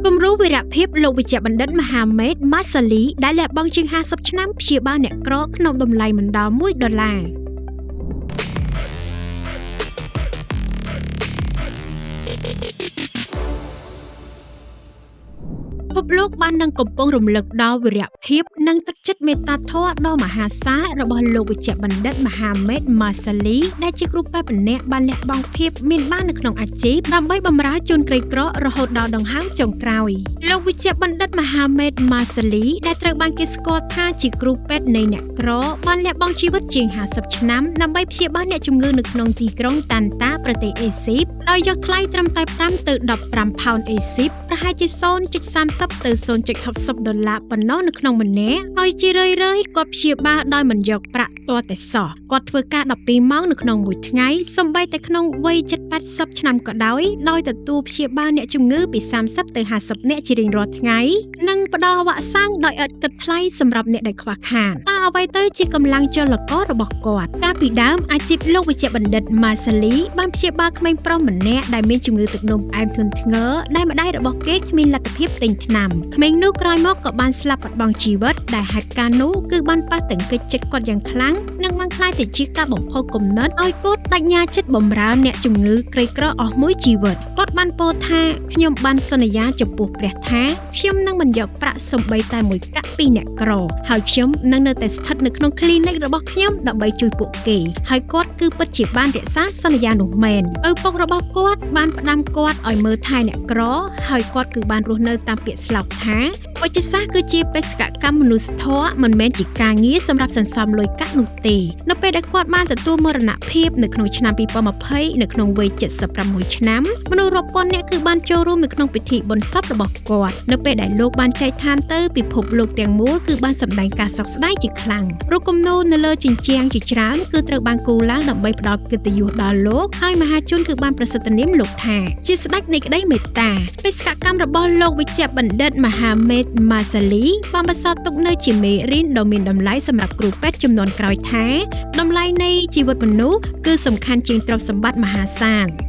គំរូវីរភាពលោកវេជ្ជបណ្ឌិតមហាមេត ម៉ាសាលី ដែលលះបង់ជាង50ឆ្នាំព្យាបាលអ្នកក្រក្នុងតម្លៃមិនដល់1ដុល្លារ។ ពិភពលោកបាននឹងកំពុងរំលឹកដល់វីរភាពនិងទឹកចិត្តមេត្តាធម៌ដ៏មហាសាលរបស់លោកវេជ្ជបណ្ឌិតមហាមេត ម៉ាសាលី ដែលជាគ្រូពេទ្យម្នាក់បានលះបង់ភាពមានបាននៅក្នុងអាជីពដើម្បីបម្រើជនក្រីក្ររហូតដល់ដង្ហើមចុងក្រោយ។ លោកវេជ្ជបណ្ឌិតមហាមេត ម៉ាសាលី ដែលត្រូវបានគេស្គាល់ថាជាគ្រូពេទ្យនៃអ្នកក្របានលះបង់ជីវិតជាង50ឆ្នាំដើម្បីព្យាបាលអ្នកជំងឺនៅក្នុងទីក្រុងតាន់តាប្រទេសអេស៊ីបដោយយកថ្លៃត្រឹមតែ5ទៅ15ផោនអេស៊ីបប្រហែលជា0.30ទៅ0.60ដុល្លារប៉ុណ្ណោះនៅក្នុងម្នាក់ហើយជារឿយៗគាត់ព្យាបាលដោយមិនយកប្រាក់ទាល់តែសោះ។ គាត់ធ្វើការ12ម៉ោងនៅក្នុងមួយថ្ងៃសូម្បីតែក្នុងវ័យជិត80ឆ្នាំក៏ដោយដោយទទួលព្យាបាលអ្នកជំងឺពី30ទៅ50នាក់ជារៀងរាល់ថ្ងៃនិងផ្ដល់វ៉ាក់សាំងដោយឥតគិតថ្លៃសម្រាប់អ្នកដែលខ្វះខាត។ តើអ្វីទៅជាកម្លាំងចលកររបស់គាត់? កាលពីដើមអាជីពលោកវេជ្ជបណ្ឌិតម៉ាសាលីបានព្យាបាលក្មេងប្រុសម្នាក់ដែលមានជំងឺទឹកនោមផ្អែមធ្ងន់ធ្ងរដែលម្ដាយរបស់គេគ្មានលទ្ធភាពទិញថ្នាំ។ ក្មេងនោះក្រោយមកក៏បានស្លាប់បាត់បង់ជីវិតដែលហេតុការណ៍នោះគឺបានប៉ះទង្គិចចិត្តគាត់យ៉ាងខ្លាំងនិងបានក្លាយទៅជាការបំផុសគំនិតឲ្យគាត់បដិញ្ញាចិត្តបម្រើអ្នកជំងឺក្រីក្រអស់មួយជីវិត។ គាត់បានពោលថាខ្ញុំបានសន្យាចំពោះព្រះថាខ្ញុំនឹងមិនយកប្រាក់សូម្បីតែមួយកាក់ពីអ្នកក្រហើយខ្ញុំនឹងនៅតែស្ថិតនៅក្នុងគ្លីនិករបស់ខ្ញុំដើម្បីជួយពួកគេហើយគាត់គឺពិតជាបានរក្សាសន្យានោះមែន។ ឪពុករបស់គាត់បានផ្ដាំគាត់ឲ្យមើលថែអ្នកក្រហើយគាត់គឺបានរស់នៅតាមពាក្យស្លោកថាវិទ្យាសាស្ត្រគឺជាបេសកកម្មមនុស្សធម៌មិនមែនជាការងារសម្រាប់សន្សំលុយកាក់នោះទេ។ នៅពេលដែលគាត់បានទទួលមរណភាពនៅក្នុងឆ្នាំ2020នៅក្នុងវ័យ76ឆ្នាំមនុស្សរាប់ពាន់នាក់គឺបានចូលរួមនៅក្នុងពិធីបុណ្យសពរបស់គាត់។ នៅពេលដែលលោកបានចែកឋានទៅពិភពលោកទាំងមូលគឺបានសម្ដែងការសោកស្ដាយជាខ្លាំង។ រូបគំនូរនៅលើជញ្ជាំងជាច្រើនគឺត្រូវបានគូរឡើងដើម្បីផ្ដល់កិត្តិយសដល់លោកហើយមហាជនគឺបានប្រសិទ្ធនាមលោកថាជាស្ដេចនៃក្តីមេត្តា។ បេសកកម្មរបស់លោកវេជ្ជបណ្ឌិតមហាមេត ម៉ាសាលីបានបន្សល់ទុកនៅជាមេរៀនដ៏មានតម្លៃសម្រាប់គ្រូពេទ្យជំនាន់ក្រោយថាតម្លៃនៃជីវិតមនុស្សគឺសំខាន់ជាងទ្រព្យសម្បត្តិមហាសាល។